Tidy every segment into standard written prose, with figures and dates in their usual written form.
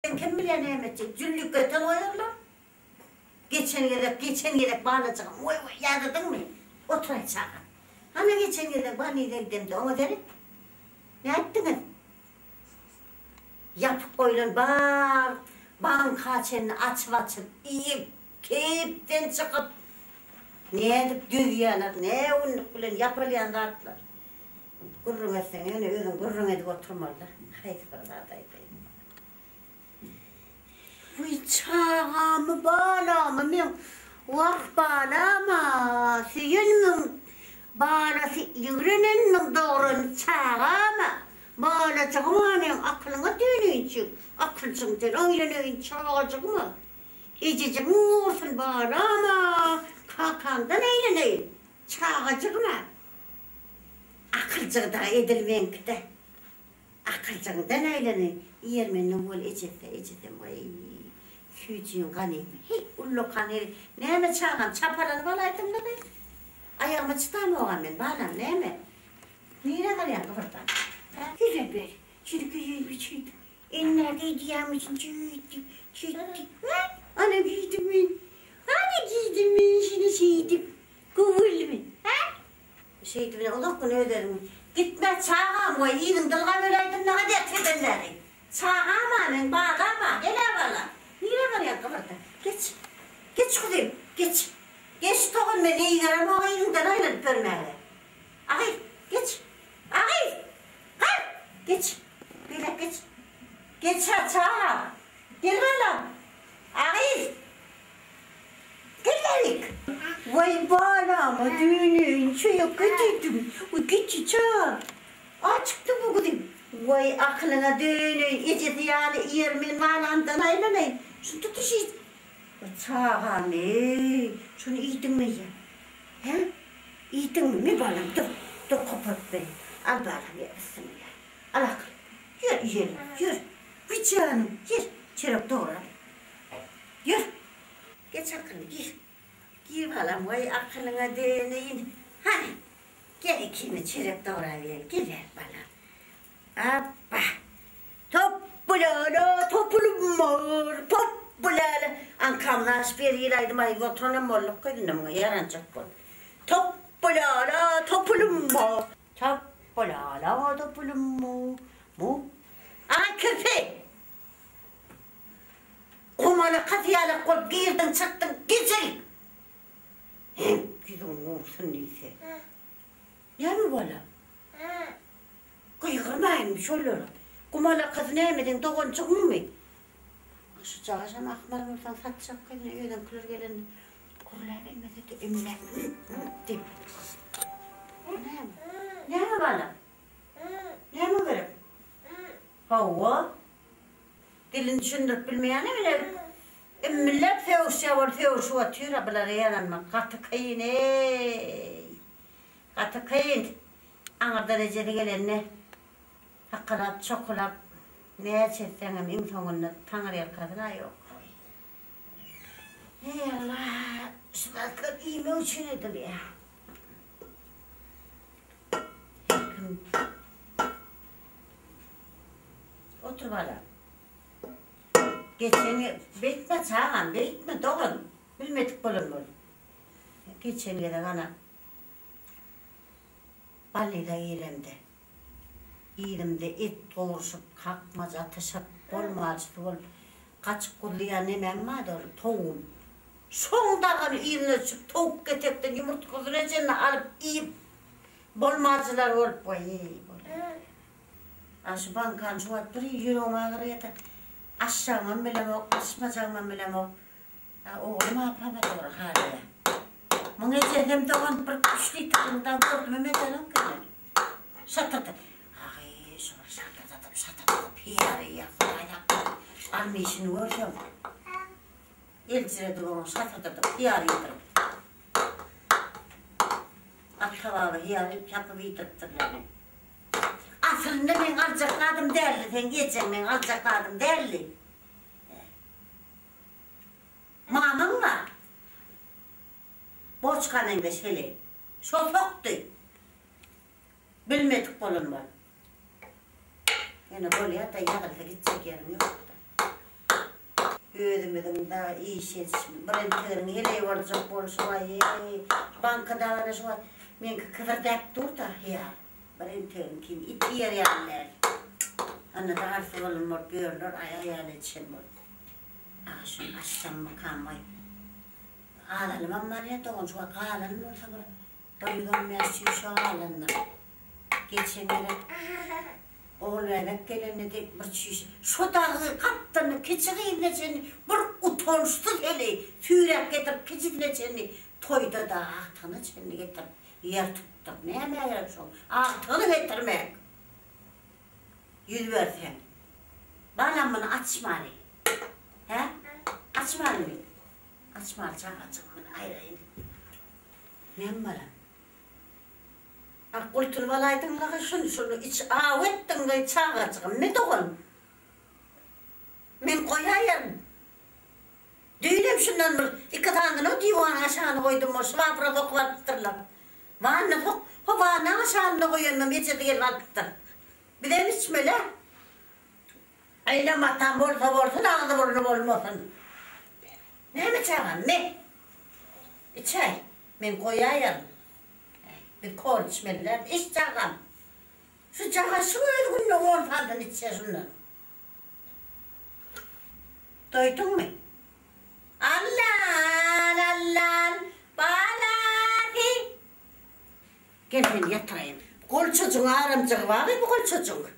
Kim bilýär näme etjek, jüllükgeten goýarlar. Geçen gezek, geçen gezek balajygym, woý, woý, ýadadyňmy? Oturaý çagam. Hana geçen gezek bolnisa gidemde, oňa seret. Nätdiňiz? Ýapyk goýlan bar banka çenli açyp-açyp iýip, keýpden çykyp, nädip düzýärler, nä günlük bilen ýapylýan zatlar. Gürrüň etseň ýöne özüň gürrüň edip oturmalyda. Haýsy bir zat aýdaýyn. Wiý çagamy balamy meň wah balama söýenmiň balasy ýigrenenmiň dograny çagama balajygyma meň akylyňa döneýinçi akyljyňdan aýlanaýyn çagajygyma ejejigiň gursun balama kakaňdan aýlanaýyn çagajygyma Akyljygy-da edil meňki-dä. Akyljygyňdan aýlany ýermenden bol ejesi, ejesem waý, süýjüň ganymy. Heý, ullakan heri, näme çagam, çapalanyp alaýdym-la gyz. Aýagyma çydamogam men, balam, näme? Nirä barýaň gybyrdan? Hä? Ýüze ber, çirki ýüzli çüýt. Ennä geýdiýäň üçin çüýt, çüýt. Hä? Ana geýdim men. Ana geýdim men şuny şeýdip. Göwrelimi, hä? Şeýdibine uzak gün öz-özüňi, Gitme, çagam, goý, yzyňda ylgap öläýdim, naňa dert eden bäri. Çagam-a meň, balam-a, gel-ä bala. Nirä barýaň, gybyrda. Geç. Geç, guzym, geç. Geç, dogan, men eýgeremok yzyňdan aýlanyp ýörmäge. Agyz, geç. Agyz! Gal! Geç. Beýläk geç. Geç-ä, çagam. Gel, balam. Agyz! Gel bärik. Waý balama döneýin çöýek getirdim. Waý giçji çaga. Açykdy bu gyzym. Waý akylyňa döneýin ejesi ýaly iýer men balamdan aýlanaýyn. Şuny tutuş iý. Waý çagam eý şuny iýdiňmi eýýäm. Hä? Iýdiňmi? Me balam dur. Dur koparyp bereýin. Al balam ýer bissimilla. Al akyl. Ýör iýelim ýör. Wiý janym ýer çörek dograly. Ýör. Geç akyly, gir. Gir balam, waý, akylyňa döneýin. Hany, gel ikimiz çörek dograbereli, gel bärik balam. Apba! Topbulala, topulym bar, topbulala. Aňkamyzy aşyp her hili aýdym aýdyp oturanam bolduk gyz, indi muňa ýaranjak bol. Topbulala, topulym bar. Topbulala, topulym bar. A, kirpi! Gomalaka syýalak bolup girdiň çykdyň gecel! Heň ýüzüň gursun diýse. Näme balam? Gygyrmaýynmy şolara? Gumalakasy näme seň doganjygyňmy? Şujagaşam ahmal bolsaň satjak gyzyny özüňkiler gelende gürläbilmese-de ümläp diýip. Näme? Näme balam? Näme gerek? Hawa. Dilini düşündirip bilmeýäne bile immilläp sögüşýär bolup sögüşip otyr-a bulara ýaranmak gaty kyn eý. Gaty kyn. Aňyrdan ejesi gelende hakalap çokulap näçe etseňem iň soňunda taňyrýalkasyn-a ýok. Eý Alla şu zatlar iýmek üçin edilýär. Her kim Otur balam. Geçen beýtme çagam, beýtme dogan. Bilmedik bolan bol. Geçen gezek ana Ballyda gelemde. Yzymda et gowruşyp, kakmaç atyşyp, bolmalçysy bolup, gaçyp guzlaýan nemäm bardy ol, towugym. Şoň dagam yzyna düşüp, towuk ketekden ýumurtgasyna çenli alyp iýip, bolmajylar bolup, waý, bolýar. A şu bankany şu wagt bir ýüregim agyrýada. Açjagymam bilemok, açmajagymam bilemok. A oglum a pomidor halaýa. Muň ejesem dogan bir üç litr dag gördüm edenok eken. Şatyrdy. Agy şu bir şatyrdadyp şatyrdadyp hyýar iýýär Hudaý saklasyn. Alma işini görseň. Eljiredip oňa şatyrdadyp hyýar iýdirip. Ata-baba hyýar ýapyp iýdiripdirler. Aslynda meň aljak zadym däldi, seň ejeň meň aljak zadym däldi. Mamaň bar. Boçka meňzeş heleý. Şo sokdy. Bilmedik bolan bol. Ýöne bolýa-da, ýazylsa gitjek ýeriň ýok-da. Özümiziň dagy iş edişimiz. Bir enteginiň heleý boljak bolşy waý-eý. Banka dagy şu wagt meňki kibirdäp dur-da, hyýal. Bir enteginiňkini it iýer ýaly däl. Onda-da arsy bolan bolup ýörler, aý aýal edişen bolup. Aga şuny açsammykam-aý. Galanymam barýa dogan, şu wagt galan bolsa bir Bir 115 çüýşe galandyr. Geçen gezek Ogulbäbek gelende-de bir çüýşe. Şo dagy gapdalyny kiçi gyzyna çenli bir utançsyz heleý süýräp getirip kiçisine çenli toýda-da agtygyna çenli getirip ýer tutdyr. Nämä gerek şoň agtygyny getirmek? Ýüz berseň. Balam muny açmaly. Hä? Açmalymy? Açmaly çagajygym muny aýraýyn. Näme balam? A gultunyp alaýdyňlagy şuny şuny iç aw etdiňlaý çagajygym me dogan. Men goýaýaryn. Düýnem şundan bir iki sanyny diwanyň aşagyna goýdum ol şwabra sokup alypdyrlar. Wanna sok ho wannaň aşagynda goýanymam ejesi gelip alypdyr. Bizem içmeli-ä. Enem atam bolsa bolsun agzy burny bolmasyn. Näme çagam me. Içäý. Men goýaýaryn. Biz kol içmeli däl. Iç çagam. Şu çaga şu özi günde on sanysyny içse şundan. Doýduňmy? Allan allan balasy. Gel seni ýatyraýyn. Golçajygyň aramjygy bar-a bu golçajygyň.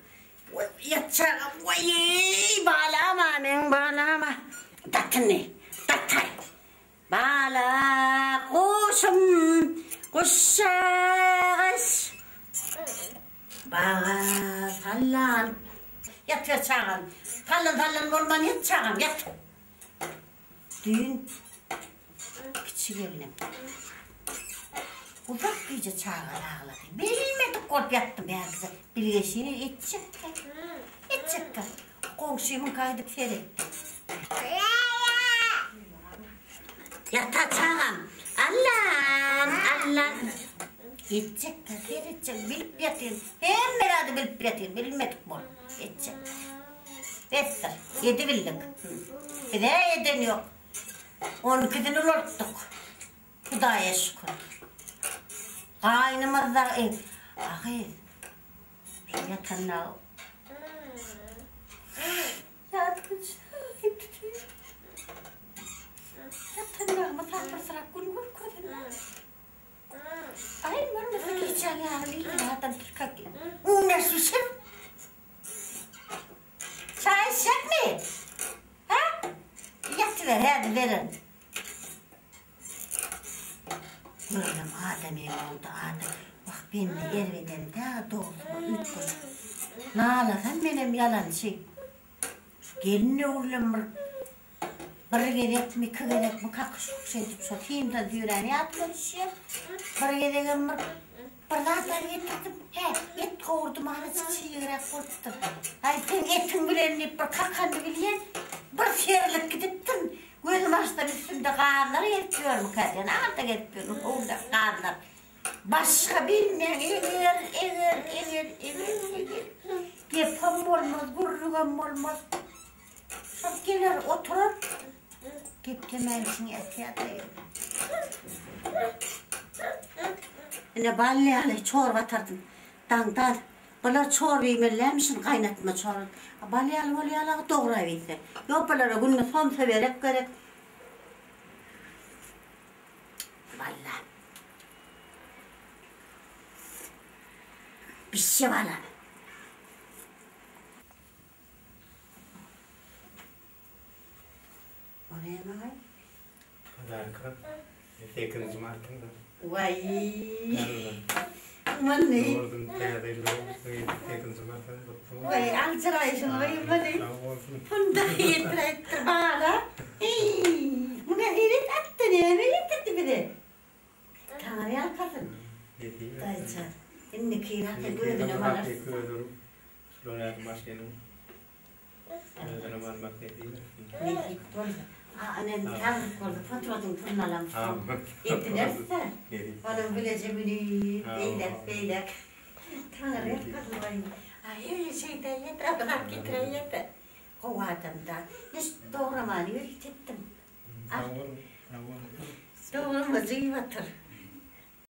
Ýat çagam, waý-eý, balam-a, meň balam-a. Dat indi, dataý. Bala guşum, guşjagaz. Baga sallan. Ýatyber çagam. Sallan-sallan bolman ýat çagam, ýat. Düýn kiçi gelnim uzak gije çaga aglady. Bilmedik bolup ýatdym. Bärkije bilgeşine etjekkä. Etjekkä. Goňşymyňka gidip seretdi. Ýata çagam. Allam, Allam. Etjekkä, seretjek, bilip ýatyn. Hemme zady bilip ýatyn, bilmedik bolup etjek. Besdir, edibildik. Biz-ä eden ýok. On ikisini ulaltdyk. Hudaýa şükür. Gaýnymyz dagy, a gyz, şu ýatanda ýatanda mysapyrsyrap gün görkezende. Aý, bolmasa gijäň ýarymy ýene adam tirkek. Unaşyşyp. Çaý içjekmi? Hä? Ýatyber, häzir bererin. Görüm adam em boldy, adam. Wah, bende erbedem dä, dogrusy bir üýtgeşik. Nalasam menem ýalançy. Şu gelin öwrülem bir Bir gezekmi, iki gezekmi kakyş-kukuş edip şo simden süýräni ýadyma düşýär. Bir gezegem bir bir zatlar getirdim. Hä, et gowurdym, azajyk çigräk bolupdyr. Aý, seň etiň bilen diýip bir kakanyny bilýän. Bir serlip gidipdirin. Gözüm açsam üstümde gazlar gezip ýörmükä diýen. Aňyrda gezip ýörmüş howluda gazlar. Başga bilmeýän eger, eger, eger, eger, eger. Gepem bolmaz, gürrüňem bolmaz. Şol geler oturar, geplemän içiňi äsgärläýer. Ine bal ýaly çorba atardym. Daňdan bular çorba iýmelilämişin, gaýnatma çorba. Bal ýaly bolýar-la dograp iýse. Ýok bulara günde somsa berek gerek. Walla. Bişje balam. O näme gaý? Podarka. Sekizinji martyň. Waý. Muny. Gördüm täze ýyl sekizinji martyň gutly bolsun. Waý aljyraýşyň waý muny. Sag bolsun. Punda ýetiräýipdir bala. Eý, bu nähili atdy näme getirdi bize? Taňry ýalkasyn. Daýyjan. Indiki ýyl haky gözüne balarys. Şular ýaly maşynyň özünem almak nesip etsin. Nesip bolsa. A inem saglyk bolsa potratyn puluny alamsoň edineris-dä. Onuň bileje münüp eýläk beýläk. Taňry ýalkasyn goý. A heý şeýdäýýä-dä, bir zat getiräýýä-dä. Gowy adam-da. Ine şu dogramany ýörite etdim. Sag boluň, sag boluň. Dograma jyýyp otur.